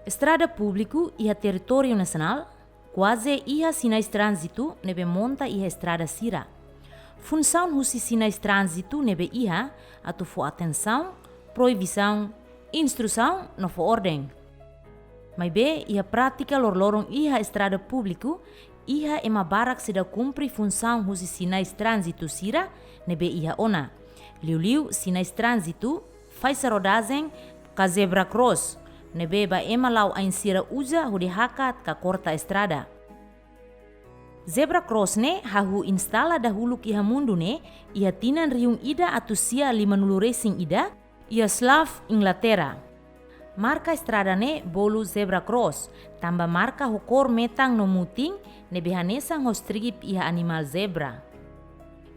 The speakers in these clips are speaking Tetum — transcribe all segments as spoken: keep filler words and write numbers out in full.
Estrada públiku iha territóriu nasionál kuaze iha sinais tránzitu ne'ebé monta iha estrada sira. Funsaun husi sinais tránzitu ne'ebé iha atu fó atensaun, proibisaun, instrusaun no fó orden. Maibé iha prátika loroloron iha estrada públiku, iha ema barak seidauk kumpre funsaun husi sinais tránzitu sira ne'ebé iha ona. Liuliu sinais tránzitu, faixa rodajen ka zebra cross, ne'ebé ba ema la'o ain sira uza hodi hakat ka korta estrada. Zebra cross ne'e hahú instala dahuluk iha mundu ne'e, iha tinan rihun ida atus sia limanulu resin ida, iha Slough, Inglaterra. Marka estrada ne'e bolu zebra cross, tanba marka ho kór metan no mutin, ne'ebé hanesan ho strip iha animál zebra.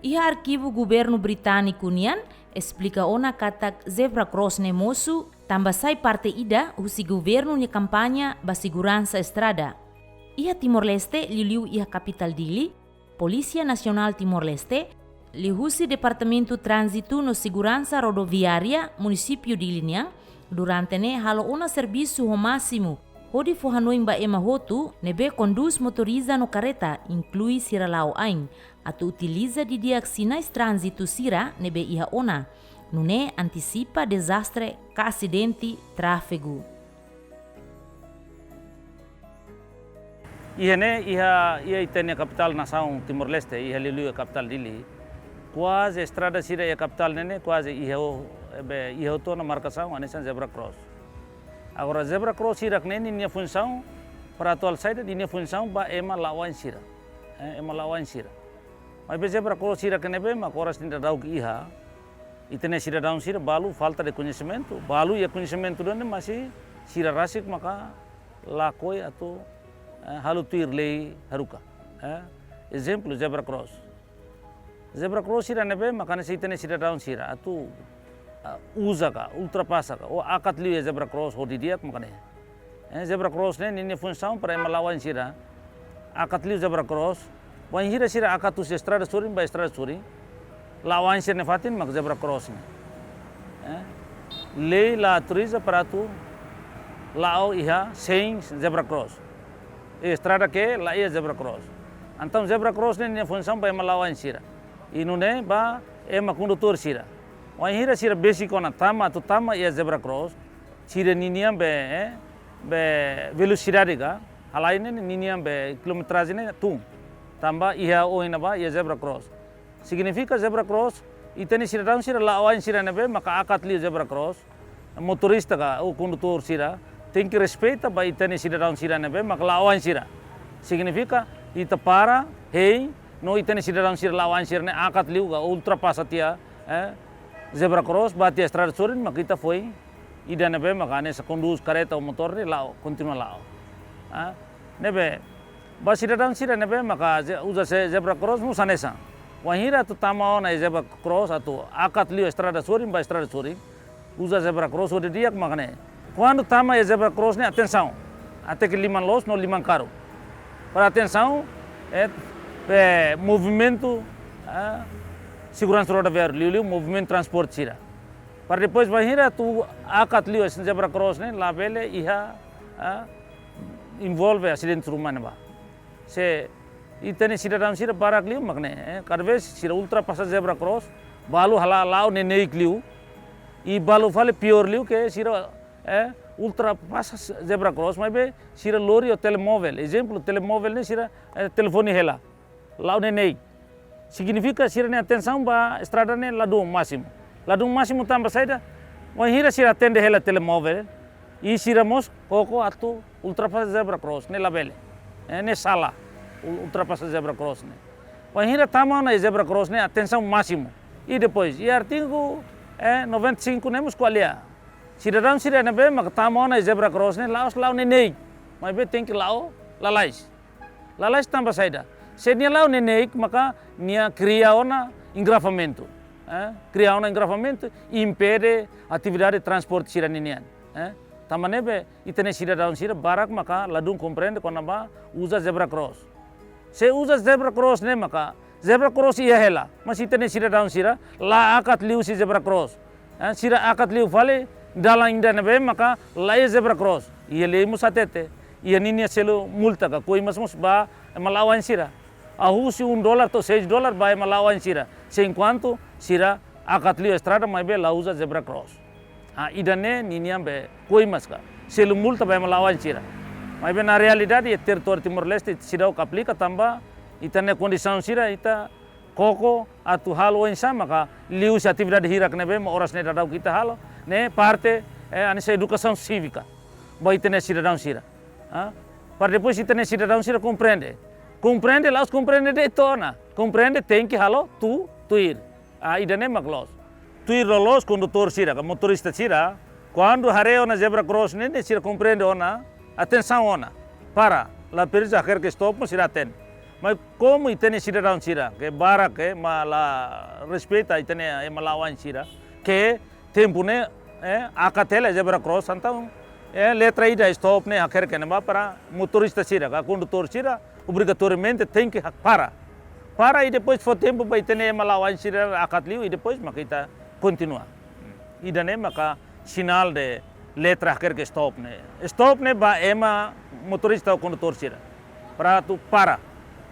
Iha arkivu governu britániku nian esplika ona katak zebra cross ne'e mosu tanba sai parte ida husi governu nia kampaña ba seguransa estrada. Iha Timor-Leste, liuliu iha kapitál Dili, Polísia Nasionál Timor-Leste, liuhusi Departamentu Tránzitu no Seguransa Rodoviária Munisípiu Dili nian, durante ne'e halo ona servisu ho másimu, hodi fó hanoin ba ema hotu ne'ebé kondús motoriza no karreta, inklui sira la'o ain, atu utiliza didi'ak sinais tránzitu sira ne'ebé iha ona, nune'e antisipa dezastre ka asidente tráfegu. Iha ne'e, iha, iha ita-nia kapitál nasaun Timor-Leste, iha liuliu iha kapitál Dili, kuaze estrada sira iha kapitál ne'e ne'e, kuaze iha ho-, be, iha hotu ona markasaun hanesan zebra cross. Agora, zebra cross sira-ne'e ninia funsaun, para atuál saida, ninia funsaun ba ema la'o ain sira. Eh, ema la'o ain sira. Maibé zebra cross sira-ne'ebé mak oras ne'e daudaun iha, ita-nia sidadaun sira balu falta de koñesimentu, balu iha koñesimentu ida-ne'e, mas sira rasik maka lakohi atu, eh, halo tuir lei haruka. Eh, ezemplu, zebra cross. Zebra cross sira ne'ebé mak hanesan ita-nia sidadaun sira atu, ah, uza ka, ultrapasa ka, ou akat liu iha zebra cross ho didi'ak mak ne'e. Eh, zebra cross ne'e ninia funsaun para ema la'o ain sira akat liu zebra cross. Wainhira sira akat husi estrada sorin ba estrada sorin, la'o ain sira-nia fatin mak zebra cross ne'e. Eh, lei la autoriza para atu la'o iha sein zebra cross. Estrada ke la iha zebra cross. Entaun zebra cross ne'e ninia funsaun ba ema la'o ain sira. I nune'e ba ema kondutór sira. Wainhira sira besik ona tama atu tama iha zebra cross, sira ninian be, eh, be velosidade ka, halai ne'e ninian be kilometrajen ne'e tun. Tanba iha oin ne'ebá iha zebra cross. Signifika zebra cross, ita-nia sidadaun sira la'o ain sira ne'ebé maka akat liu zebra cross, motorista ka ou kondutór sira tenke respeita ba ita-nia sidadaun sira ne'ebé maka la'o ain sira. Signifika ita para, hein, no ita-nia sidadaun sira la'o ain sira ne'e akat liu ka ultrapasa tiha, eh, zebra cross ba tiha estrada sorin, maka ita foin ida ne'ebé maka hanesan kondús karreta ou motór ne'e la'o, kontinua la'o. Ah, ne'ebé, ba sidadaun sira ne'ebé maka ze-, uza ze-, zebra cross mós hanesan. Wainhira atu tama ona iha zebra cross atu akat liu estrada sorin ba estrada sorin, uza zebra cross ho didi'ak mak ne'e. Kuandu tama iha zebra cross ne'e atensaun. Até ke liman loos no liman karuk. Para atensaun, eh, eh, movimentu, eh, seguransa rodoviária, liuliu movimentu transporte sira. Para depois wainhira atu akat liu zebra cross ne'e, labele iha, eh, envolve asidente ruma ne'ebá. Se ita-nia sidadaun sira barak liu mak ne'e, eh, kada vez sira ultrapasa zebra cross, balu hala'o la'o neineik liu, i balu fali piór liu ke sira, eh, ultrapasa zebra cross, maibé sira lori ho telemóvel. Ezemplu, telemóvel ne'e sira, eh, telefone hela. La'o neineik. Signifika sira-nia atensaun ba estrada ne'e ladún másimu. Ladún másimu tanba saida? Wainhira sira atende hela telemóvel, i sira mós koko atu ultrapasa zebra cross, ne'e labele. Eh, ne'e sala, ul-, ultrapasa zebra cross ne'e. Wainhira tama ona iha zebra cross ne'e atensaun másimu. I depois, iha artigu, eh, noventa e cinco ne'e mós ko'alia. Sidadaun sira ne'ebé maka tama ona iha zebra cross ne'e la'ós la'o neineik. Maibé tenke la'o lalais. Lalais tanba saida? Se nia la'o neineik maka nia kria ona engarrafamentu. Eh, kria ona engarrafamentu, impede atividade transporte sira ninian. Eh, tanba ne'ebé ita-nia sidadaun sira barak maka ladún komprende kona-ba uza zebra cross. Se uza zebra cross ne'e maka zebra cross iha hela, mas ita-nia sidadaun sira la akat liu husi zebra cross. Eh, sira akat liu fali dalan ida ne'ebé maka la iha zebra cross. Iha lei mós hatete, iha ninia selu multa ka koimas mós ba ema la'o ain sira. Hahú husi um dólar to'o seis dólar ba ema la'o ain sira. Se enkuantu sira akat liu estrada maibé la uza zebra cross. Ah, ida-ne'e ninian be koimas ka selu multa ba ema la'o ain sira. Maibé na realidade iha territóriu Timor-Leste seidauk aplika tanba ita-nia kondisaun sira ita koko atu halo oinsá maka liuhusi atividade hirak ne'ebé mak oras ne'e daudaun ita halo, ne'e parte, eh, hanesan edukasaun sívika ba ita-nia sidadaun sira. Ah, para depois ita-nia sidadaun sira komprende. Komprende, la'ós komprende de'it ona. Komprende tenke halo tu, tuir. Ah, ida-ne'e mak loos. Tuir loloos kondutór sira, ka motorista sira, kuandu haree ona zebra cross ne'e, ne'e sira komprende ona, atensaun ona. Para, la presiza hakerek stop mós sira hatene. Mas komu ita-nia sidadaun sira, ke barak, ke ema la respeita ita-nia ema la'o ain sira, ke tempu ne'e, eh, akat hela zebra cross, entaun, eh, letra ida stop ne'e hakerek ne'ebá para motorista sira, ka kondutór sira, obrigatoriamente tenke ha-, para. Para i depois fó tempu ba ita-nia ema la'o ain sira akat liu i depois mak ita kontinua. Ida-ne'e maka sinál de letra hakerek stop ne'e. Stop ne'e ba ema motorista ou kondutór sira. Para atu para.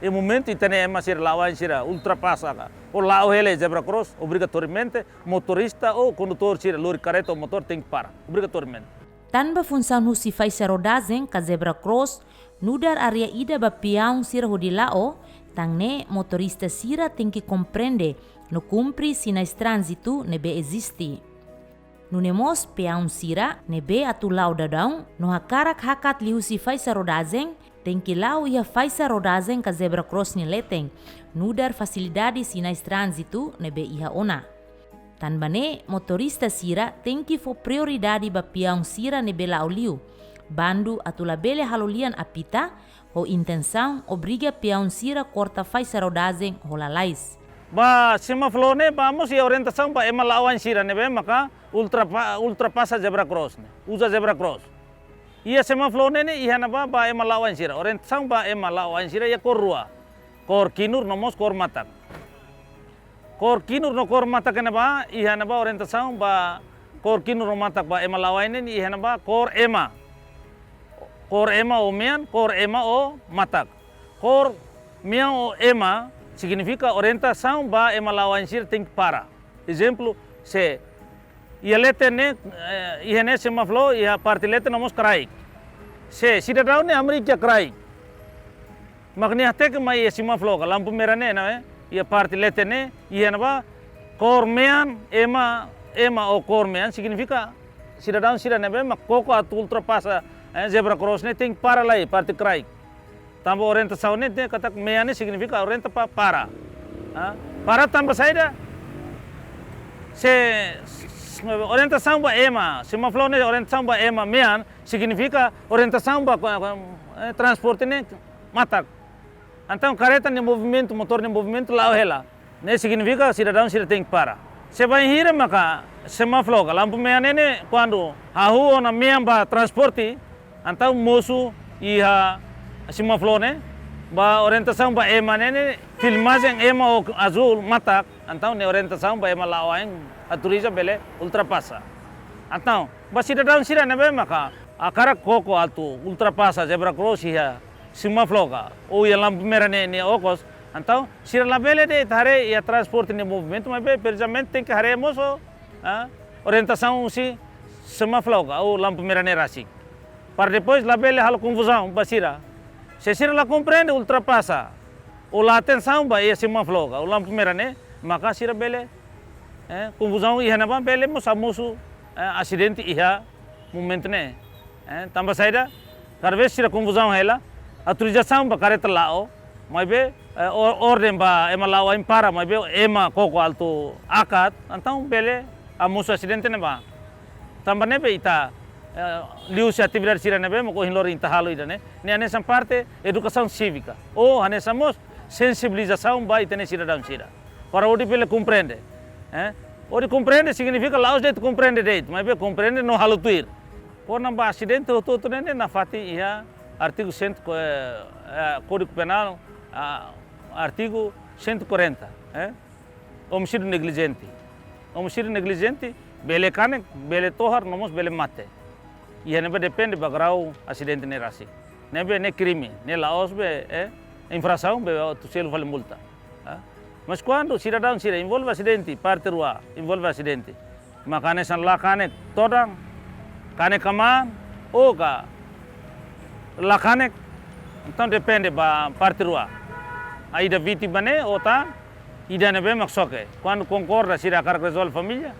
I momentu ita-nia ema sira la'o ain sira ultrapasa ka, ou la'o hela zebra cross, obrigatoriamente motorista ou kondutór sira lori karreta ou motór tenke para. Obrigatoriamente. Tanba funsaun husi faixa rodajen ka zebra cross nu'udar área ida ba peaun sira hodi la'o, tan ne'e motorista sira tenke komprende no kumpre sinais tránzitu ne'ebé eziste. Nune'e mós peaun sira ne'ebé atu la'o daudaun no hakarak hakat liuhusi faixa rodajen, tenke la'o iha faixa rodajen ka zebra cross nia leten, nu'udar fasilidade sinais tránzitu ne'ebé iha ona. Tanba ne'e, motorista sira tenke fó prioridade ba peaun sira ne'ebé la'o liu, bandu atu labele halo lian apita, ho intensaun obriga peaun sira korta faixa rodajen ho lalais. Ba semáforu ne'e, ba mós iha orientasaun ba ema la'o ain sira ne'ebé maka ultrapa-, ultrapasa zebra cross ne'e, uza zebra cross. Iha semáforu ne'e, ne'e iha ne'ebá ba ema la'o ain sira. Orientasaun ba ema la'o ain sira iha kór rua. Kór kinur no mós kór matak. Kór kinur no kór matak ne'ebá, iha ne'ebá orientasaun ba kór kinur no matak ba ema la'o ain ne'e, iha ne'ebá kór ema. Kór ema ou mean, kór ema ou matak. Kór mean ou ema signifika orientasaun ba ema la'o ain sira tenke para. Ezemplu, se iha leten ne'e, eh, iha ne'e semáforu, iha parte leten no mós kraik. Se sidadaun ne'e hamriik iha kraik, mak nia hateke mai iha semáforu ka lampu merah ne'e, ne'e, iha parte leten ne'e, iha ne'ebá kór mean, ema, ema ou kór mean signifika sidadaun sira ne'ebé mak koko atu ultrapasa, eh, zebra cross ne'e tenke para lai parte kraik. Tanba orientasaun ne'e, ne'e katak mean ne'e signifika orienta pa-, para. Ah, para tanba saida? Se, se orientasaun ba ema, semáforu ne'e orientasaun ba ema mean, signifika orientasaun ba, eh, transporte ne'e matak. Entaun karreta nia movimentu, motór nia movimentu la'o hela. Ne'e signifika sidadaun sira tenke para. Se bainhira maka semáforu ka lampu mean ne'e, ne'e kuandu hahú ona mean ba transporte, entaun mosu iha semáforu ne'e, ba orientasaun ba ema ne'e, ne'e filmajen ema ou azúl matak, entaun ne'e orientasaun ba ema la'o ain autoriza bele ultrapasa. Entaun, ba sidadaun sira ne'ebé maka hakarak koko atu ultrapasa zebra cross iha semáforu ka, ou iha lampu merah ne'e, ne'e okos, entaun sira labele de'it haree iha transporte nia movimentu, maibé precisamente tenke haree mós, ah, orientasaun husi semáforu ka, ou lampu merah ne'e rasik. Para depois labele halo konfuzaun ba sira. Se sira la komprende ultrapasa, ou la atensaun ba iha semáforu ka, ou lampu merah ne'e, maka sira bele, eh, konfuzaun iha ne'ebá bele mós hamosu, eh, asidente iha momentu ne'e. Eh, tanba saida, kada vez sira konfuzaun hela, autorizasaun ba karreta la'o, maibé, eh, or-, orden ba ema la'o ain para, maibé ema koko atu akat, entaun bele hamosu asidente ne'ebá. Tanba ne'ebé ita, eh, liuhusi atividade sira ne'ebé mak ohin loron ita halo ida-ne'e, ne'e hanesan parte edukasaun sívika. Ou hanesan mós sensibilizasaun ba ita-nia sidadaun sira. Para hodi bele komprende. Eh? Hodi komprende signifika la'ós de'it komprende de'it, maibé komprende no halo tuir. Kona-ba asidente hotu-hotu ne'e, ne'e nafatin iha artigu cem, eh, eh, Kódigu Penál, ah, artigu cento e quarenta, eh? Omisídiu neglijente. Omisídiu neglijente bele kanek, bele tohar, no mós bele mate. Iha ne'ebé depende ba grau asidente ne'e rasik. Ne'ebé ne'e krime, ne'e la'ós be, eh, infrasaun be atu selu fali multa. Ah. Mas kuandu sidadaun sira envolve asidente, parte rua envolve asidente, maka hanesan la kanek todan, kanek kamaan, ou ka la kanek, entaun depende ba parte rua. Ida vítima ne'e ou tan, ida ne'ebé mak xoke. Kuandu konkorda sira hakarak rezolve família,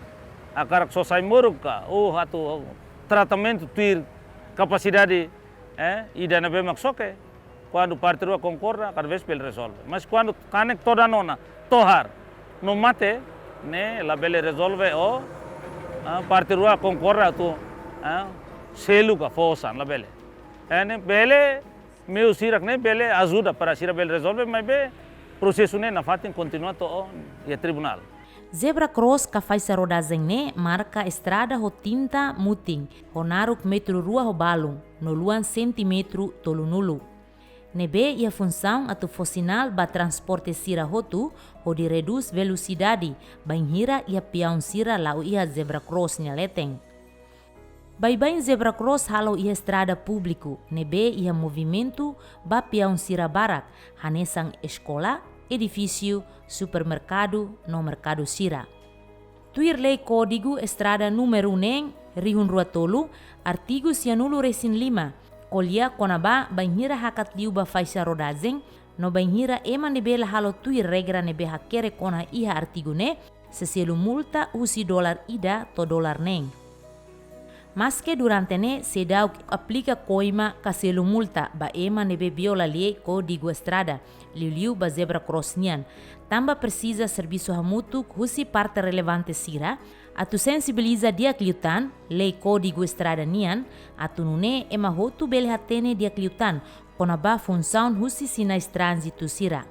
hakarak sosa ai-moruk ka, ou atu tratamentu tuir kapasidade, eh, ida ne'ebé mak xoke. Kuandu parte rua konkorda, kada vez bele rezolve. Mas kuandu kanek todan ona, tohar, no mate, ne'e labele rezolve ou, ah, parte rua konkorda atu, ah, selu ka fó osan, labele. Eh, ne'e bele, meiu sira-ne'e bele ajuda para sira bele rezolve, maibé prosesu ne'e nafatin kontinua to'o iha tribunál. Zebra cross ka faixa rodagem ne'e marka estrada ho tinta mutin, ho naruk metru rua ho balun, no luan sentímetru tolunulu. Ne'ebé iha funsaun atu fó sinál ba transporte sira hotu, hodi redús velosidade, bainhira iha peaun sira la'o iha zebra cross nia leten. Baibain zebra cross halo iha estrada públiku, ne'ebé iha movimentu ba peaun sira barak, hanesan eskola, edifísiu, supermerkadu, no merkadu sira. Tuir Lei Kódigu Estrada númeru neen, rihun rua tolu, artigu sianulu resin lima, ko'alia kona-ba bainhira hakat liu ba faixa rodagem, no bainhira ema ne'ebé la halo tuir regra ne'ebé hakerek ona iha artigu ne'e, sei selu multa husi dolar ida to'o dolar neen. Maske durante ne'e seidauk aplika koima ka selu multa ba ema ne'ebé viola Lei Kódigu Estrada, liuliu ba zebra cross nian, tanba presiza servisu hamutuk husi parte relevante sira, atu sensibiliza di'ak liután Lei Kódigu Estrada nian, atu nune'e ema hotu bele hatene di'ak liután kona-ba funsaun husi sinais tránzitu sira.